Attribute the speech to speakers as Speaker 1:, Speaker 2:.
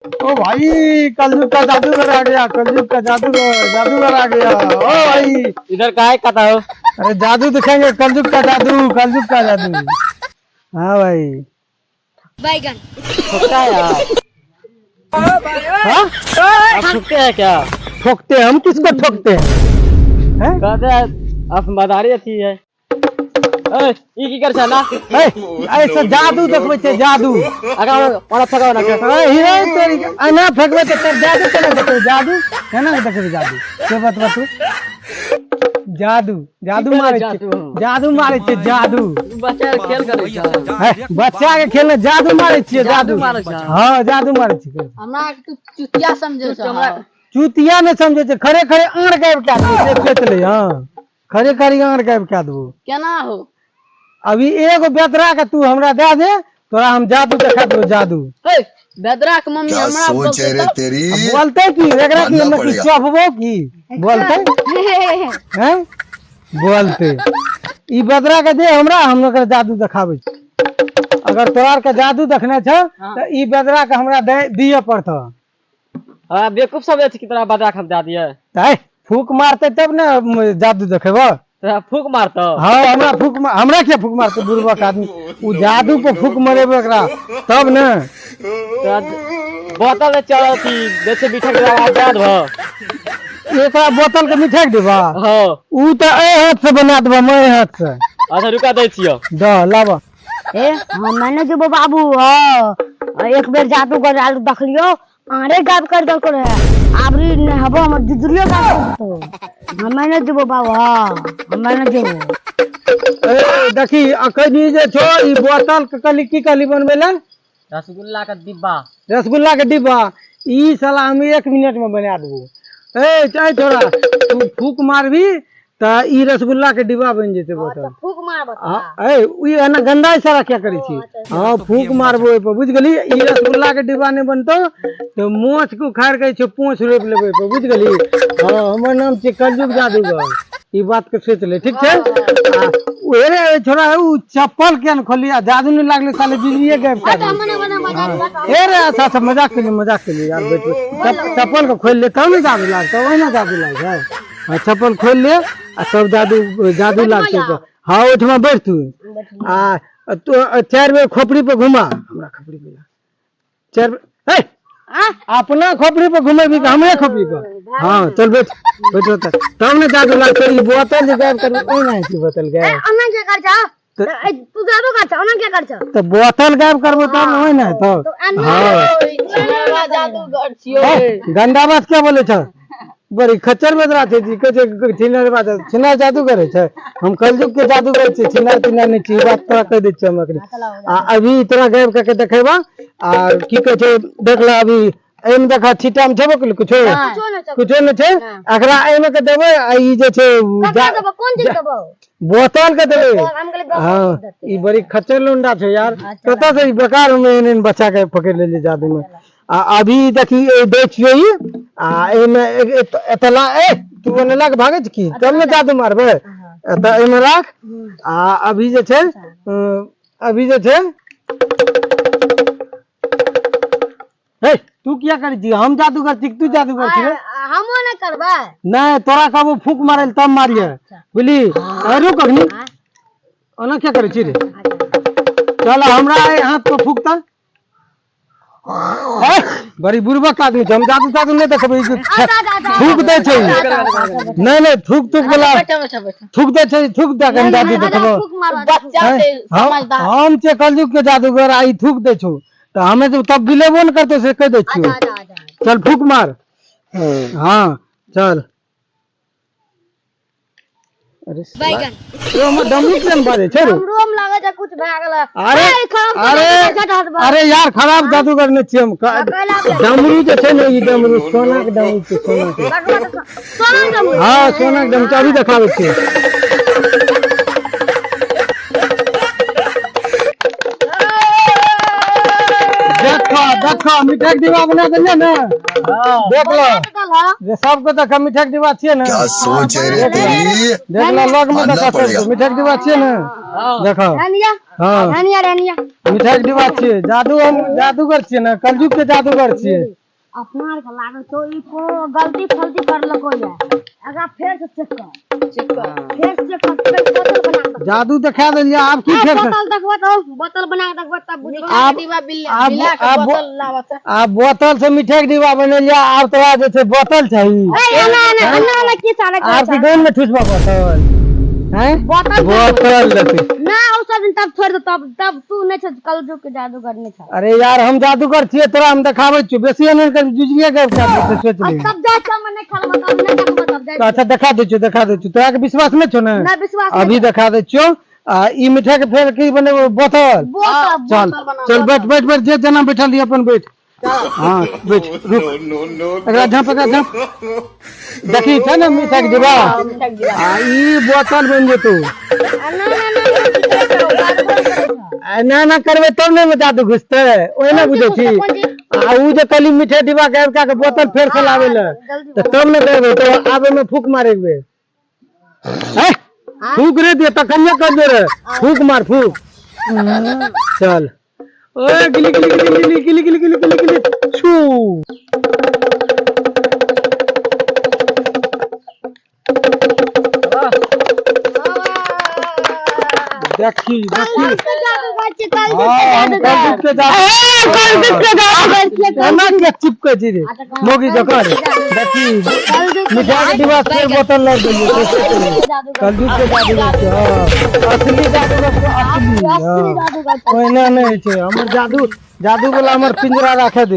Speaker 1: ओ भाई, कलयुग का जादूगर आ गया, कलयुग का जादूगर, जादूगर आ गया। ओ भाई,
Speaker 2: इधर काहे कथा हो?
Speaker 1: अरे जादू दिखाएंगे, कलयुग का जादू, कलयुग का जादू। हाँ भाई।
Speaker 3: बैगन।
Speaker 2: ठोकता है यार।
Speaker 1: हाँ?
Speaker 2: आप ठोकते हैं क्या?
Speaker 1: ठोकते हैं, हम किसको ठोकते हैं? हैं?
Speaker 2: कहते हैं आप मदारी अथी है। ए, ई की कर छा ना?
Speaker 1: ए, ऐसे जादू देखबै छै, जादू।
Speaker 2: आगा ओना फेंकब ना के।
Speaker 1: अरे हीरो तोरी एना फेंकबै तऽ तोर जादू केना देखबै? जादू केना देखबै? जादू से बतबा तू। जादू, जादू मारै छै, जादू मारै छै, जादू।
Speaker 2: बच्चा के खेल करै छै।
Speaker 1: हे, बच्चा के खेल में जादू मारै छियै, जादू।
Speaker 2: मारै छै।
Speaker 1: हँ, जादू मारै छियै।
Speaker 3: हमरा के तू चुतिया समझे छौ?
Speaker 2: हमरा
Speaker 1: चुतिया नहि समझै छै, खरे खरे आर गायब कए देबो से सोचि ले। हँ, खरे खरे आर गायब कए देबो।
Speaker 3: केना हो?
Speaker 1: अभी एगो बेदरा के तू हमरा दए दे, तोरा हम जादू देखा देबो, जादू।
Speaker 3: हे, बेदरा के मम्मी
Speaker 4: क्या
Speaker 3: हमरा
Speaker 4: सोच है
Speaker 3: बोलतै
Speaker 4: रे
Speaker 3: तब?
Speaker 4: तेरी।
Speaker 1: आ बोलते की एकरा की?
Speaker 4: मानना
Speaker 1: हमरा की
Speaker 4: पड़ेगा।
Speaker 1: चपबो की बोलते हैं? बोलते ई बदरा के दे हमरा, हम ओकरा जादू देखाबै छी। अगर तोरा आर के जादू देखने छौ तऽ ई बदरा के हमरा दे दिअ पड़तौ।
Speaker 2: हमरा बेवकूफ समझै छी कि तोरा बदरा के हम दए दियै?
Speaker 1: तऽ फूक मारते तब ने जादू देखेबो।
Speaker 2: तोरा फूक मारतौ?
Speaker 1: हाँ, हमरा फूक हमरा किया फूक मारते बुढ़बक आदमी? उ जादू पर फूक मरेबो एकरा तब ने।
Speaker 2: तोरा बोतल में चल अथी जैसे मिठाई के आवाज दए देबो।
Speaker 1: एकरा बोतल के मिठाई के डिब्बा?
Speaker 2: हाँ।
Speaker 1: उ तऽ एहि हाथ से बना देबो, मैं हाथ से।
Speaker 2: अच्छा रुका, दै छियौ।
Speaker 1: द लाबऽ।
Speaker 5: ए, हम नहि जेबो बाबू। हाँ, एक बेर जादूगर आयल देखलियो, आरे गायब कर देलको रहे। आबरी नहि हबो, हमर जुजुरियो गायब कर देतौ। हमे नहि जेबो बाबू। हाँ, हमे नहि जेबो।
Speaker 1: ए देखी, अखनी जे छौ ई बोतल के कहली, की कहली बनबै लए?
Speaker 2: रसगुल्ला के डिब्बा।
Speaker 1: रसगुल्ला के डिब्बा ई साला हम 1 मिनट में बना देबो। ए चाहे छोड़ा, तू फूक मारबी तऽ ई रसगुल्ला के डिब्बा बनि जेतै बोतल।
Speaker 5: फूक मारब?
Speaker 1: हाँ, ए ई एना गंदा इशारा क्या करै छी? हाँ, फूक मारबो ओहि पर, बुझि गेली? ई रसगुल्ला के डिब्बा नहि बनतौ तऽ मोछ के उखाड़ि के छै पोंछ रोपि लेबै ओहि पर, बुझि गेली? हाँ, हमर नाम छियै कलयुग जादूगर, ई बात के सोचि ले, ठीक छै? आ ओहे रे छोड़ा, उ चप्पल किया ने खोलली? आ जादू नहि लागलै साले, बिजलिए गायब कए देलकै। ए रे, अच्छा अच्छा, मजाक केलियै, मजाक केलियै यार। बैठ, चप्पल के खोलि ले तब ने जादू लागतौ। ओहिना जादू लागै छै। हाँ, चप्पल खोलि ले आ तब जादू, जादू लागतौ ओहिपर। हाँ, ओहिठमा बैठ तू आ तू 4 बेर खोपड़ी पर घुमा। हमरा खोपड़ी पर 4 बेर। हे, अपना खोपड़ी पर घुमेबी कि हमरे खोपड़ी पर? हाँ, चल बैठ, बैठ ओतऽ, तब ने जादू लागतौ। ई बोतल जे गायब करबै, ओहिना होइ छै बोतल गायब।
Speaker 5: ओना के कर छौ? तू जादू कर छौ, ओना के कर छौ?
Speaker 1: तऽ बोतल गायब करबो तब ने ओहिना हेतौ। हाँ।
Speaker 3: जादूगर छियौ।
Speaker 1: हे, गंदा बात क्या बोले छ? बड़ी खच्चर बदरा छै जी, कहै छै छिनर बात, छिनर जादू करै छै। हम कलयुग के जादूगर छी, छिनर तिनर नहि छी, ई बात तोरा कहि दै छियै हम अखनी। आ अभी तोरा गायब कऽ के देखेबा। आ की कहै छै, देख ले, अभी एहिमे देख, छिट्टा मे छेबो केलै कुछो?
Speaker 5: कुछो नहि छै।
Speaker 1: कुछो नहि छै। एकरा एहिमे के देबै आ ई जे छै
Speaker 5: ककरा देबो? कोन चीज देबो?
Speaker 1: बोतल के देबै।
Speaker 5: हम कहलियै बोतल।
Speaker 1: हाँ, ई बड़ी खच्चर लौंडा छै यार, कतऽ से ई बेकार में एहन एहन बच्चा के पकड़ि लेलियै जादू में। आ अभी देखी, ए दै छियै ई, आ एहिमे एतऽ ला। ए तू ओने लए के भागै छी की? तब ने जादू मारबै। एतऽ एहिमे राख। आ अभी जे छै, अभी जे छै, हे तू किया करै छी? हम जादूगर छी, तू जादूगर छी रे?
Speaker 5: हमो नहि करबै।
Speaker 1: नहि, तोरा कहबो फूक मारै लए तब मारिये, बुझली? अरे रुक, अखनी ओना किया करै छी रे? चल, हमरा एहि हाथ पर फूक तऽ। ए, बड़ी बुड़बक आदमी छै। हम जादू तादू नहि देखबै। ई थूक दै छै। नहि नहि, थूक थूक वाला
Speaker 3: बैठा बैठा बैठा।
Speaker 1: थूक दै छै, थूक दऽ के हम जादू देखबो।
Speaker 5: फूक मारब।
Speaker 3: बच्चा छै समझदार।
Speaker 1: हम छियै कलयुग के जादूगर आ ई थूक दै छौ तऽ हमे तऽ तब बिलेबो ने करतौ, से कहि दै छियौ। चल, फूक मार। हाँ, चल। अरे
Speaker 3: बैगन।
Speaker 1: यो हमर डमरू किया ने बाजै छै रे?
Speaker 5: हमरो में लागै छै कुछ भए गेलै।
Speaker 1: अरे
Speaker 5: ए, खराब
Speaker 1: अरे
Speaker 5: जादू हाथ बार।
Speaker 1: अरे यार, खराब जादूगर नहि छियै हम। डमरू जे छै ने, ई डमरू सोना के डमरू छै, सोना के।
Speaker 5: सोना डमरू?
Speaker 1: हाँ, सोना के डमरू छै, अभी देखाबै छियै। देख देख। देखो, मिठाई के डिब्बा बना देलियै ने। देख लो जे सबके देखो, मिठाई के डिब्बा छियै ने।
Speaker 4: क्या सोच है रे तेरी।
Speaker 1: देख लो, लग में
Speaker 4: मानना
Speaker 1: देखो
Speaker 4: पड़ेगा।
Speaker 1: सबके, मिठाई के डिब्बा छियै ने, देखो।
Speaker 5: रानिया।
Speaker 1: हाँ।
Speaker 5: रानिया, रानिया।
Speaker 1: मिठाई के डिब्बा छियै। जादू, हम जादूगर छियै ने, कलयुग के जादूगर छियै।
Speaker 5: अपना आर के लागल छौ ई कोनो गलती फलती करलको या, एकरा फेर से चेक कर।
Speaker 3: चेक कर।
Speaker 5: फेर से चेक कर, फेर बोतल बना के देखबो।
Speaker 1: जादू देखा देलियै, आब की फेर से?
Speaker 5: बोतल देखबो तऽ बोतल बना के देखबो तब बुझबो।
Speaker 1: आब
Speaker 3: डिब्बा बिल
Speaker 1: आब
Speaker 3: मिला के
Speaker 1: आब
Speaker 3: बोतल लाबत।
Speaker 1: आब बोतल से मिठाई के डिब्बा बनेलियै, आब तोरा जे छै बोतल चाही?
Speaker 5: ए, एना एना एना एना की सारा
Speaker 1: आब की गाँव में ठुसबा बोतल हैं?
Speaker 5: बोतल।
Speaker 1: बोतल लेतै।
Speaker 5: ना, ओ सब दिन तब छोड़ दे, तब तब तू नहि छ, कलयुग के जादूगर नहि छ।
Speaker 1: अरे यार, हम जादूगर छियै, तोरा हम देखाबै छियौ। बेसी एहन कर जुझिए के सोच
Speaker 5: और
Speaker 1: ले।
Speaker 5: तब जा चल, नहि खेलबो तब, नहि देखबो तब जा।
Speaker 1: अच्छा, देखा दै छियौ, देखा दै छियौ। तोरा के विश्वास नहि छौ ने?
Speaker 5: नहि विश्वास नहि।
Speaker 1: अभी देखा दै छियौ। आ ई मिठाई के फेर की बनेबो? बोतल।
Speaker 5: बोतल।
Speaker 1: चल चल, बैठ बैठ बैठ, जे जेना बैठल रही अपन बैठ। हाँ, बैठ, रुक, एकरा झाँप, एकरा झाँप। देखी, छै ने मिठाई के डिब्बा? आ ई बोतल बनि जेतौ।
Speaker 5: ना ना ना ना, की करै छौ? जादूगर करै छौ।
Speaker 1: आ एना एना करबै तब ने ओहिमे जादू घुसतै, ओहिना बुझै छी।
Speaker 5: कोन चीज?
Speaker 1: आ उ जे कहली मिठाई डिब्बा के आबि के बोतल फेर से लाबै लए,
Speaker 5: जल्दी।
Speaker 1: तऽ तब ने देबै। तो आब ओहिमे फूक मारे के। फूक रे दिए तखन कर दे रे, फूक मार, फूक। चल, ओए गिली गिली गिली गिली गिली गिली गिली गिली गिली छू। देखी देखी।
Speaker 5: जादूगर छी, कलयुग
Speaker 1: हाँ,
Speaker 5: के
Speaker 1: हम
Speaker 5: जादूगर।
Speaker 1: कलयुग के जादू।
Speaker 5: कलयुग के जादूगर छियै।
Speaker 1: एना के चिपकै छी रे मोगी जकर? देखी, मिठाई के डिब्बा से बोतल लड़ देलियै।
Speaker 5: जादूगर।
Speaker 1: कलयुग के जादूगर छै। हाँ, असली जादूगर छै, असली।
Speaker 5: असली
Speaker 1: हाँ।
Speaker 5: जादूगर।
Speaker 1: ओहिना नहि छै हमर जादू। जादू वाला हमर पिंजरा राखे दे।